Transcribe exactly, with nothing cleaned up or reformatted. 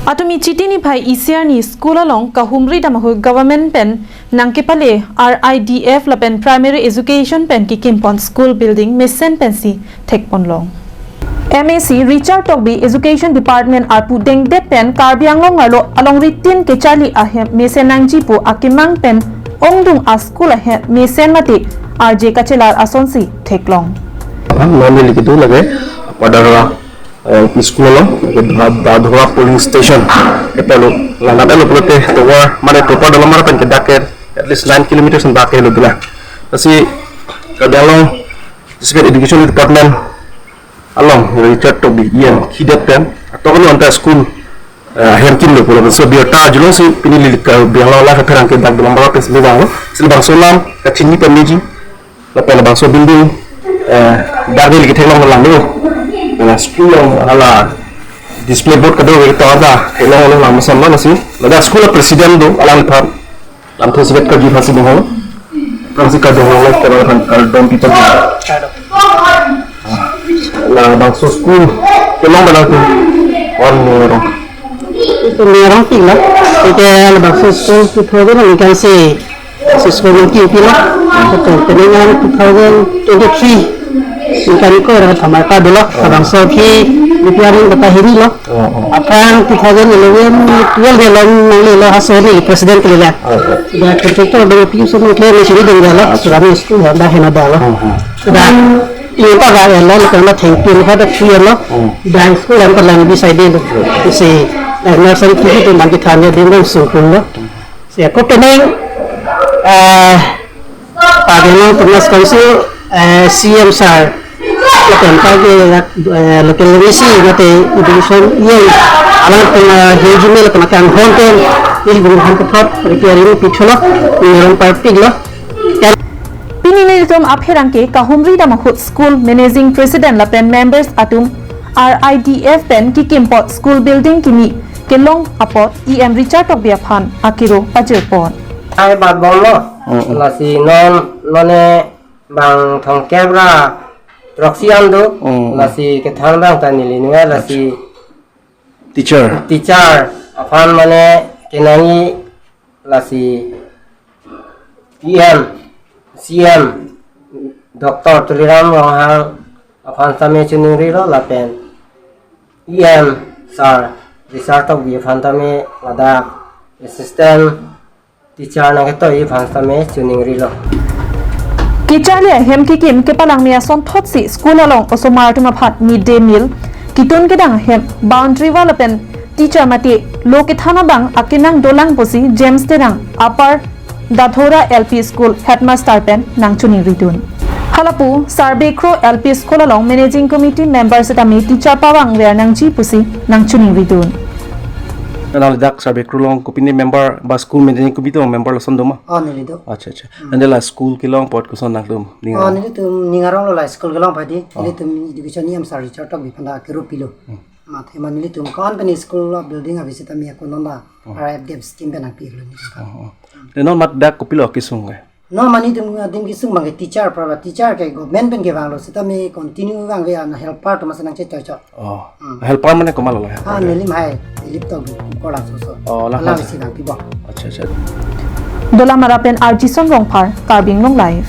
Patumi Chiti niphai isi arni school along kahumri dam ahut government pen nangkepale R I D F lapen primary education pen kikimpon school building mesen pensi thekponlong. M A C Richard Tokbi Education Department arpu dengdet pen Karbi Anglong arlo alongri tin kecharli ahem mesen nangji pu akemang pen ongdung a school ahem mesen mate arje kachelar asonsi theklong. Nonili kedo lake Padara, eh, school along, lake Dha-, Dadhora polling station. Epelo, la nat elo pulote tovar, mane proper Dolamara pen kedak ke at least nine kilometers and back elo bila. Lasi Karbi Anglong District Education Department along Richard Tokbi E M kidet pen atok anu anta school, eh, ahem kimlo pulo. So birta arjulongsi pini lili Karbi Anglong la pherangke dak Dolamara pen simi bang lo. Sili bangso alam kachini pen meji. Lapen labangso building, eh, dak neli ketheklong lang lo. School along hala display board kado ke tovar ta theklong lo lang mesen lo nasi. Ladak school president do alangphan lamthe sivet kajir hasi dong ho. Prangsi kardom lo, kardom, kardom pita. Labangso school kelong ba nangtum? One year. Itu merong pik lo. Ike labangso school two thousand ningkan si school nangkipi lo. Betul. Keningan two thousand twenty-three ningkan ko ra thamar ka dolo. Labangso aphi repairing kata hini lo. Oh, oh. Aphrang two thousand eleven twelve along nanglelo, haso ni president kelela. Oh, oh. Sudah contractor dong pi so nang clear ni sini dong dalo. Sudah ni school honda hena dalo. Oh, oh. Sudah ini pa ga elo, ni kena thank you ni pada free elo. Oh. Dan school yang telah lebih saya dulu. Si, eh, nursery kiki tu bagi tanya dia dong sungkun lo. Si ako penang, eh, Karbi Anglong Autonomous Council, eh, C M sir, lapen Karbi, eh, local M A C, mate education, yen, alangtum, eh, H G M L lapen akanghon pen, ili bung han kethot, repairing pithulo, merong parpik lo. Pini nelitum apherangke kahumri dam ahut school managing president lapen members atum R I D F pen kikimpot school building kimi kelong apot E M Richard Tokbi aphan akiro pajirpon. Ai bat bom lo. Mm, mm. Lasi non, none bang thomkep ra throksi an do. Mm, mm. Lasi kethan bang ta neli nunga lasi teacher. Teacher aphan mane kenangji lasi P M, C M, Doctor Tuliram Ronghang aphan tame choningri lo lapen E M sir Richard Tokbi aphan tame ladak assistant teacher nangketoi aphan tame choningri lo. Kecharli ahem kikim kepalangme asonthotsi school along osomar atum aphan mid day meal, kitun kedang ahem, boundary wall lapen teacher mate lo kethan abang akenang dolang pusi James Terang, Upper Dadhora L P School headmaster pen nangchoningridun. Halapu Sarbekro L P School along managing committee member setame teacher pavangver nangji pusi nangchoningridun. Nang ladak Sarbekro along kopine member ba school managing committee along member lason do ma? Oh, neli do. Acha, acha. Hmm. Ante la school kelong apot koson nangtum ning Oh, arong? Nelitum ning arong lo la school kelong padi. Oh. Nelitum education E M sir Richard Tokbi aphan ta kiro pilo. Hmm. Mathe ma nelitum kon pen school building abisi tame ako non la Oh. R I D F scheme pen nangpilo nelitum. Oh, oh. Te non mat dak kopilo kesung ke? Non ma nelitum adim kesung bang ke teacher, pra teacher ke government pen kevanglo setame continue vangve an helper atum si nangchechoi choi. Oh. Hmm. Helper mane komatlo la helper? Ah, nelim hai, Dilip Tokbi, kola soso. Oh, la Ala hai. Isi nangpibo. Acha, acha. Dolamara pen Arjison Rongphar, Karbi Anglong Live.